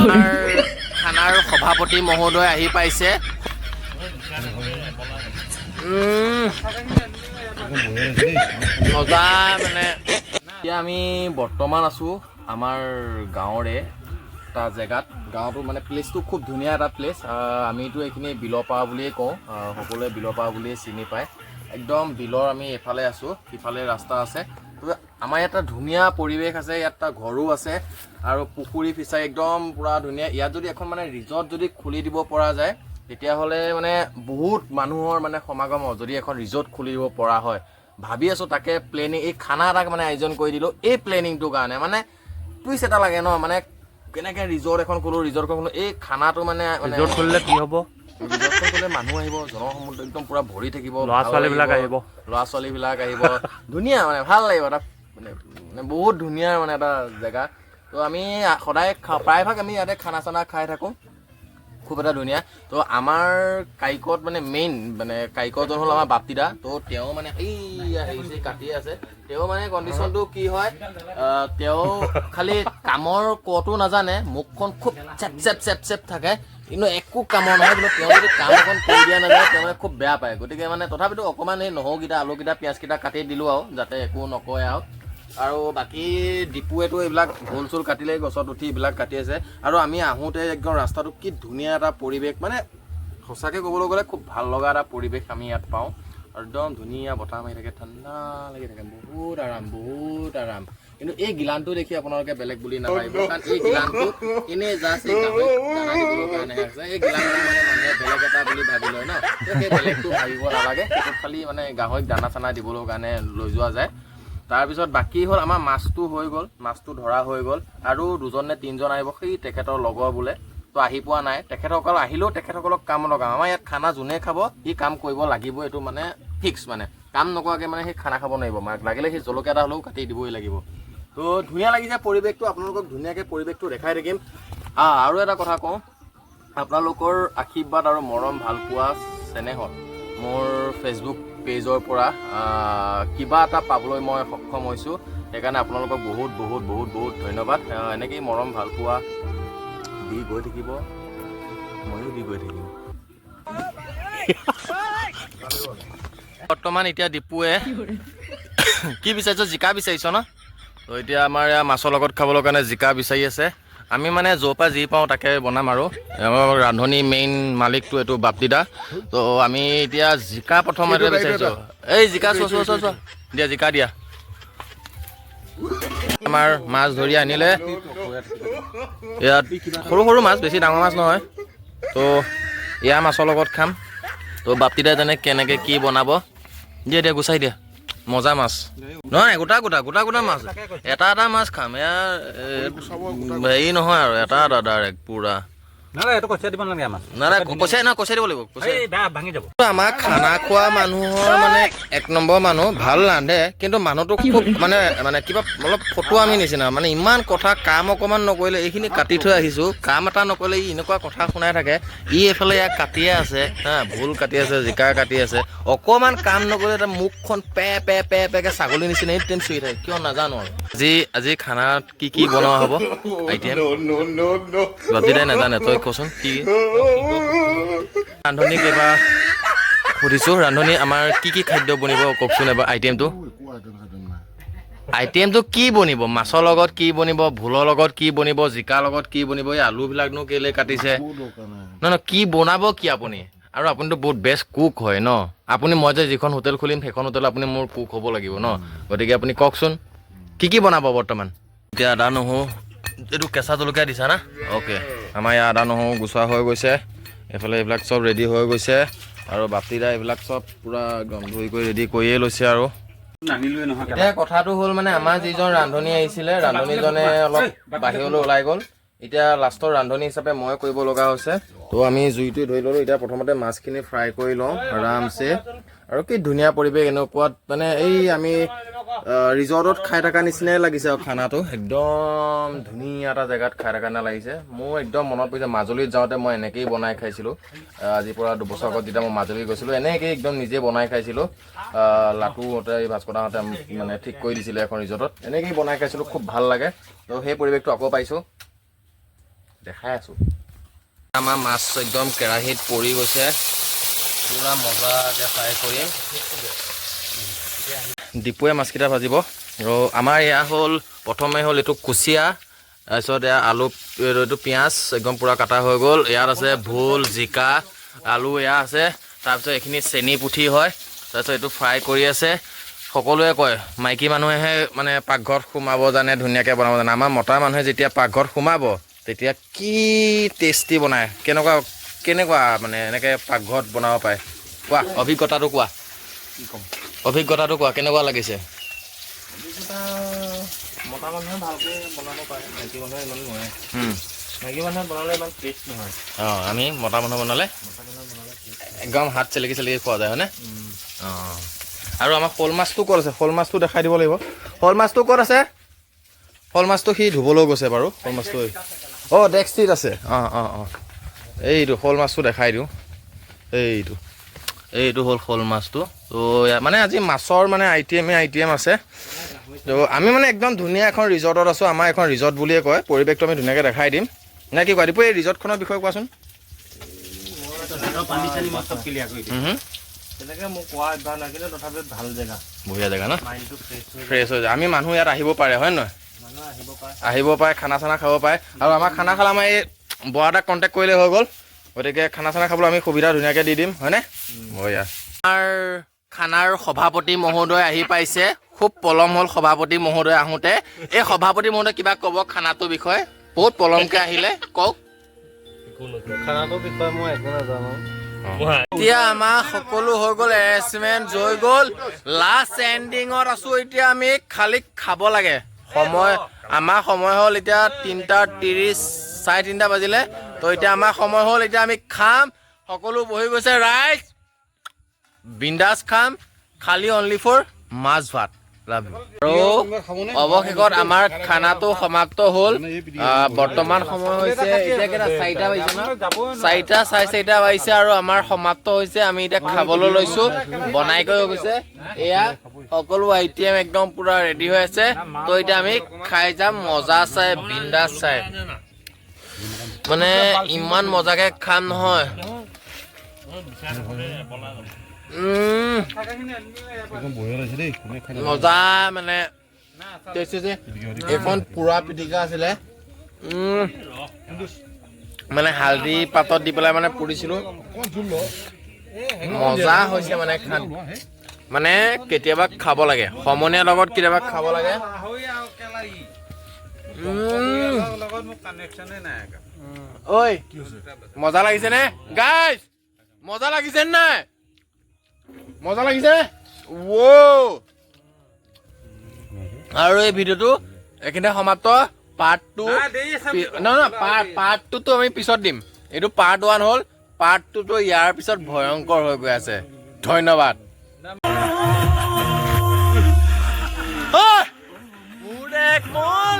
আমাৰ খানাৰ সভাপতি মহোদয় আহি পাইছে। মজা। মানে এতিয়া আমি বৰ্তমান আছোঁ আমাৰ গাঁৱৰে এটা জেগাত। গাঁৱতো মানে প্লেচটো খুব ধুনীয়া এটা প্লেচ। আমিতো এইখিনি বিলৰ পাৰ বুলিয়ে কওঁ, সকলোৱে বিলৰ পাৰ বুলিয়ে চিনি পায়। একদম বিলৰ আমি এইফালে আছোঁ, সিফালে ৰাস্তা আছে। তো আমাৰ ইয়াত এটা ধুনীয়া পৰিৱেশ আছে, ইয়াত এটা ঘৰো আছে আৰু পুখুৰী, ফিচাৰী, একদম পূৰা ধুনীয়া। ইয়াত যদি এখন মানে ৰিজৰ্ট যদি খুলি দিব পৰা যায়, তেতিয়াহ'লে মানে বহুত মানুহৰ মানে সমাগম হ'ব, যদি এখন ৰিজৰ্ট খুলি দিব পৰা হয়। ভাবি আছোঁ তাকে প্লেনিং। এই খানা এটা মানে আয়োজন কৰি দিলোঁ এই প্লেনিংটোৰ কাৰণে। মানে টুইষ্ট এটা লাগে ন, মানে কেনেকৈ ৰিজৰ্ট এখন খোলোঁ, ৰিজৰ্ট এখন খোলোঁ, এই খানাটো মানে মানে ৰিজৰ্ট খুলিলে কি হ'ব? ৰিজৰ্টখন খুলিলে মানুহ আহিব, জনসমুদ্ৰ একদম পূৰা ভৰি থাকিব। ল'ৰা ভাল ছোৱালীবিলাক লাগিব। আহিব। ল'ৰা ছোৱালীবিলাক আহিব, ধুনীয়া মানে ভাল লাগিব এটা মানে মানে বহুত ধুনীয়া মানে এটা জেগা। তো আমি সদায় প্ৰায়ভাগ আমি ইয়াতে খানা চানা খাই থাকোঁ। খুব এটা ধুনীয়া। তো আমাৰ কাৰিকত মানে মেইন মানে কাৰিকৰজন হ'ল আমাৰ বাপ্তিদা। তো তেওঁ মানে এইয়া হেৰি চেৰি কাটি আছে। তেওঁ মানে কণ্ডিশ্যনটো কি হয়, তেওঁ খালি কামৰ কটো নাজানে, মুখখন খুব চেপ চেপ চেপ চেপ থাকে, কিন্তু একো কামৰ নহয়। কিন্তু তেওঁ যদি কাম অকণ কৰি দিয়া নাযায়, তেওঁ মানে খুব বেয়া পায়। গতিকে মানে তথাপিতো অকণমান এই নহৰুকেইটা, আলুকেইটা, পিঁয়াজকেইটা কাটি দিলোঁ আৰু যাতে একো নকয় আৰু। আৰু বাকী ডিপুৱেতো এইবিলাক ভোল চোল কাটিলে, গছত উঠি এইবিলাক কাটি আছে। আৰু আমি আহোঁতে একদম ৰাস্তাটো কি ধুনীয়া এটা পৰিৱেশ, মানে সঁচাকৈ ক'বলৈ গ'লে খুব ভাল লগা এটা পৰিৱেশ আমি ইয়াত পাওঁ। আৰু একদম ধুনীয়া বতাহ মাৰি থাকে, ঠাণ্ডা লাগি থাকে, বহুত আৰাম, বহুত আৰাম। কিন্তু এই গিলানটো দেখি আপোনালোকে বেলেগ বুলি নাভাবিব, কাৰণ এই গিলানটো এনেই জাষ্ট এই গাহৰিক দানা দিবলৈ কাৰণেহে আছে। এই গিলানটো মানে মানুহে বেলেগ এটা বুলি ভাবি লয় ন, তো সেই বেলেগটো ভাবিব নালাগে। সেইটোত খালি মানে গাহৰিক দানা চানা দিবলৈ কাৰণে লৈ যোৱা যায়। তাৰপিছত বাকী হ'ল আমাৰ মাছটো হৈ গ'ল, মাছটো ধৰা হৈ গ'ল। আৰু দুজন নে তিনিজন আহিব, সেই তেখেতৰ লগৰ বোলে, তো আহি পোৱা নাই। তেখেতসকল আহিলেও তেখেতসকলক কাম লগাম। আমাৰ ইয়াত খানা যোনে খাব সি কাম কৰিব লাগিব, এইটো মানে ফিক্স। মানে কাম নকৰাকৈ মানে সেই খানা খাব নোৱাৰিব। মাক লাগিলে সেই জলকীয়া এটা হ'লেও কাটি দিবই লাগিব। তো ধুনীয়া লাগিছে পৰিৱেশটো, আপোনালোকক ধুনীয়াকৈ পৰিৱেশটো দেখাই থাকিম। আৰু এটা কথা কওঁ, আপোনালোকৰ আশীৰ্বাদ আৰু মৰম ভালপোৱা চেনেহত মোৰ ফেচবুক পেজৰ পৰা কিবা এটা পাবলৈ মই সক্ষম হৈছোঁ। সেইকাৰণে আপোনালোকক বহুত বহুত বহুত বহুত ধন্যবাদ। এনেকেই মৰম ভালপোৱা দি গৈ থাকিব, ময়ো দি গৈ থাকিম। বৰ্তমান এতিয়া দীপুৱে কি বিচাৰিছ? জিকা বিচাৰিছ ন? তো এতিয়া আমাৰ ইয়াৰ মাছৰ লগত খাবলৈ কাৰণে জিকা বিচাৰি আছে। আমি মানে য'ৰ পৰা যি পাওঁ তাকে বনাম। আৰু আমাৰ ৰান্ধনী মেইন মালিকটো এইটো বাপ্তিদা। তো আমি এতিয়া জিকা প্ৰথমতে বিচাৰিছোঁ। এই জিকা চোৱা, চোৱা, চোৱা, চোৱা, দিয়া, জিকা দিয়া। আমাৰ মাছ ধৰি আনিলে ইয়াত, সৰু সৰু মাছ, বেছি ডাঙৰ মাছ নহয়। তো এয়া মাছৰ লগত খাম। তো বাপ্তিদাই জানে কেনেকৈ কি বনাব। দিয়া, দিয়া, গুচাই দিয়া। মজা মাছ নহয়, গোটা গোটা গোটা গোটা মাছ। এটা এটা মাছ খাম। এয়া হেৰি নহয় আৰু, এটা এটা ডাইৰেক্ট পুৰা। নালাগে, এইটো কচীয়া দিব নালাগে মাছ। নাই নাই, কচিয়াই নহয়, কচিয়াই দিব লাগিব, কচিয়াই। এই বেয়া, ভাঙি যাব। আমাৰ খানা খোৱা মানুহৰ মানে এক নম্বৰ মানুহ, ভাল ৰান্ধে, কিন্তু মানুহটো খুব মানে মানে কিবা অলপ ফটুৱামি নিচিনা। মানে ইমান কথা, কাম অকণমান নকৰিলে, এইখিনি কাটি থৈ আহিছোঁ, কাম এটা নকৰিলে ই এনেকুৱা কথা শুনাই থাকে। ই এইফালে ইয়াক কাটিয়ে আছে, হা, ভোল কাটি আছে, জিকা কাটি আছে। অকণমান কাম নকৰিলে তাৰ মুখখন পে পে পে পেকে ছাগলী নিচিনা এনি টাইম চিঞৰি থাকে, কিয় নাজানো। আৰু আজি আজি খানাত কি কি বনোৱা হ'ব আইটেম বাপ্তিদাই নাজানে, তই কচোন কি। ৰান্ধনীক এবাৰ সুধিছোঁ, ৰান্ধনী, আমাৰ কি কি খাদ্য বনিব কওকচোন এবাৰ। আইটেমটো, আইটেমটো কি বনিব? মাছৰ লগত কি বনিব, ভোলৰ লগত কি বনিব, জিকাৰ লগত কি বনিব? এই আলুবিলাকনো কেলৈ কাটিছে? নহয় নহয়, কি বনাব কি আপুনি? আৰু আপুনিতো বহুত বেষ্ট কুক হয় ন আপুনি? মই যে যিখন হোটেল খুলিম, সেইখন হোটেল আপুনি মোৰ কুক হ'ব লাগিব ন? গতিকে আপুনি কওকচোন কি কি বনাব। বৰ্তমান এতিয়া আদা নহৰু, এইটো কেঁচা জলকীয়া দিছা না? অ'কে, আমাৰ ইয়াত আদা নহৰু গুচোৱা হৈ গৈছে। এইফালে এইবিলাক চব ৰেডি হৈ গৈছে আৰু বাপ্তিদা এইবিলাক চব পূৰা একদম ধুই কৰি ৰেডি কৰিয়ে লৈছে। আৰু নানিলোৱে নহয়। এতিয়া কথাটো হ'ল মানে আমাৰ যিজন ৰান্ধনী আহিছিলে, ৰান্ধনীজনে অলপ বাহিৰলৈ ওলাই গ'ল। এতিয়া লাষ্টৰ ৰান্ধনী হিচাপে মই কৰিব লগা হৈছে। তো আমি জুইটো ধৰি ল'লোঁ। এতিয়া প্ৰথমতে মাছখিনি ফ্ৰাই কৰি লওঁ আৰামছে। আৰু কি ধুনীয়া পৰিৱেশ এনেকুৱাত, মানে এই আমি ৰিজৰ্টত খাই থকা নিচিনাই লাগিছে। আৰু খানাটো একদম ধুনীয়া এটা জেগাত খাই থকা নিচিনা লাগিছে। মোৰ একদম মনত পৰিছে, মাজুলীত যাওঁতে মই এনেকেই বনাই খাইছিলোঁ। আজিৰ পৰা 2 বছৰ আগত যেতিয়া মই মাজুলী গৈছিলোঁ, এনেকেই একদম নিজে বনাই খাইছিলোঁ। লাটুহঁতে, এই ভাস্কৰদাহঁতে মানে ঠিক কৰি দিছিলে এখন ৰিজৰ্টত, এনেকেই বনাই খাইছিলোঁ, খুব ভাল লাগে। তো সেই পৰিৱেশটো আকৌ পাইছোঁ। দেখাই আছোঁ। আমাৰ মাছ একদম কেৰাহীত পৰি গৈছে, পূৰা মজাকৈ ফ্ৰাই কৰিম। দীপুৱে মাছকেইটা ভাজিব। আৰু আমাৰ এয়া হ'ল, প্ৰথমে হ'ল এইটো কুচিয়া, তাৰপিছত এয়া আলু, এইটো পিঁয়াজ একদম পূৰা কাটা হৈ গ'ল। ইয়াত আছে ভোল, জিকা, আলু এয়া আছে। তাৰপিছত এইখিনি চেনি পুঠি হয়। তাৰপিছত এইটো ফ্ৰাই কৰি আছে। সকলোৱে কয় মাইকী মানুহেহে মানে পাকঘৰত সোমাব জানে, ধুনীয়াকৈ বনাব জানে। আমাৰ মতা মানুহে যেতিয়া পাকঘৰত সোমাব, তেতিয়া কি টেষ্টি বনায়! কেনেকুৱা কেনেকুৱা মানে এনেকৈ পাকঘৰত বনাব পাৰে? কোৱা, অভিজ্ঞতাটো কোৱা। অভিজ্ঞতাটো কোৱা, কেনেকুৱা লাগিছে? মতা মানুহে ভালকৈ বনাব পাৰে, মাইকী মানুহে ইমান নোৱাৰে। মাইকী মানুহে বনালে ইমান টেষ্ট নহয়। অঁ, আমি মতা মানুহ বনালে মতা মানুহে বনালে টেষ্ট। একদম হাত চেলেকি চেলেকি খোৱা যায়, হয়নে? অঁ, আৰু আমাৰ শ'ল মাছটো ক'ত আছে? শ'ল মাছটো দেখাই দিব লাগিব। শ'ল মাছটো ক'ত আছে? শ'ল মাছটো সি ধুবলৈও গৈছে বাৰু। শ'ল মাছটো, অঁ, ডেক্সিত আছে। অঁ অঁ অঁ, এইটো শ'ল মাছটো দেখাই দিওঁ। এইটো হ'ল শ'ল মাছটো। ত' মানে আজি মাছৰ মানে আইটেমে আইটেম আছে। ত' আমি মানে একদম ধুনীয়া এখন ৰিজৰ্টত আছোঁ। আমাৰ এখন ৰিজৰ্ট বুলিয়ে কয়। পৰিৱেশটো আমি ধুনীয়াকৈ দেখাই দিম নে কি কোৱা? দীপু, এই ৰিজৰ্টখনৰ বিষয়ে কোৱাচোন। পানী চানী মই চব ক্লিয়াৰ কৰি দিম। হুম হুম। তেনেকৈ মোক কোৱা অভ্যাস নাই, কিন্তু তথাপিও ভাল জেগা। বঢ়িয়া জেগা ন? মাইণ্ডটো ফ্ৰেছ হৈ যায়। ফ্ৰেছ হৈ যায়। আমি মানুহ ইয়াত আহিব পাৰে, হয় নহয়? মানুহ আহিব পাৰে। আহিব পাৰে, খানা চানা খাব পাৰে। আৰু আমাৰ খানা খালে আমাৰ এই বৰাদাক কণ্টেক্ট কৰিলে হৈ গ'ল। গতিকে খানা চানা খাবলৈ আমি সুবিধা ধুনীয়াকৈ দি দিম, হয়নে? বঢ়িয়া। আমাৰ খানাৰ সভাপতি মহোদয় আহি পাইছে। খুব পলম হ'ল সভাপতি মহোদয় আহোঁতে। এই সভাপতি মহোদয়, কিবা ক'ব খানাটোৰ বিষয়ে? বহুত পলমকৈ আহিলে, কওক। খানাটোৰ বিষয়ে মই একো নাজানো। এতিয়া আমাৰ সকলো হৈ গ'ল, এৰেঞ্জমেণ্ট হৈ গ'ল, লাষ্ট এণ্ডিঙত আছো। এতিয়া আমি খালি খাব লাগে। সময় আমাৰ সময় হ'ল এতিয়া 3:30, 3:30 বাজিলে। তো এতিয়া আমাৰ সময় হ'ল, এতিয়া আমি খাম। সকলো বহি গৈছে ৰাইজ, বিন্দাছ খাম, খালি অনলি ফৰ মাছ ভাত। লাভ you. আৰু অৱশেষত আমাৰ খানাটো সমাপ্ত হ'ল। বৰ্তমান সময় হৈছে এতিয়া কেইটা? 4টা বাজিছে ন? 4টা, 4:30 বাজিছে আৰু আমাৰ সমাপ্ত হৈছে। আমি এতিয়া খাবলৈ লৈছো। বনাই কৰি হৈ গৈছে। এয়া সকলো আইটেম একদম পুৰা ৰেডি হৈ আছে। তো এতিয়া আমি খাই যাম মজা চাই, বিন্দাছ চাই। মানে ইমান মজাকে খাম নহয়। মজা মানে টেষ্টি হৈছে। এইখন পুৰা পিটিকা আছিলে। মানে হালধি পাতত দি পেলাই মানে পুৰিছিলোঁ, মজা হৈছে। মানে খান মানে কেতিয়াবা খাব লাগে, সমনীয়াৰ লগত কেতিয়াবা খাব লাগে। ঐ, মজা লাগিছে নে গাইজ? মজা লাগিছে নাই? মজা লাগিছে। ৱ, আৰু এই ভিডিঅ'টো এইখিনিতে সমাপ্ত। পাৰ্ট টু, নহয় নহয়, পাৰ্ট টুটো আমি পিছত দিম। এইটো পাৰ্ট ওৱান হ'ল। পাৰ্ট টুটো ইয়াৰ পিছত ভয়ংকৰ হৈ গৈ আছে। ধন্যবাদ। ঐ, মোৰ এক মন।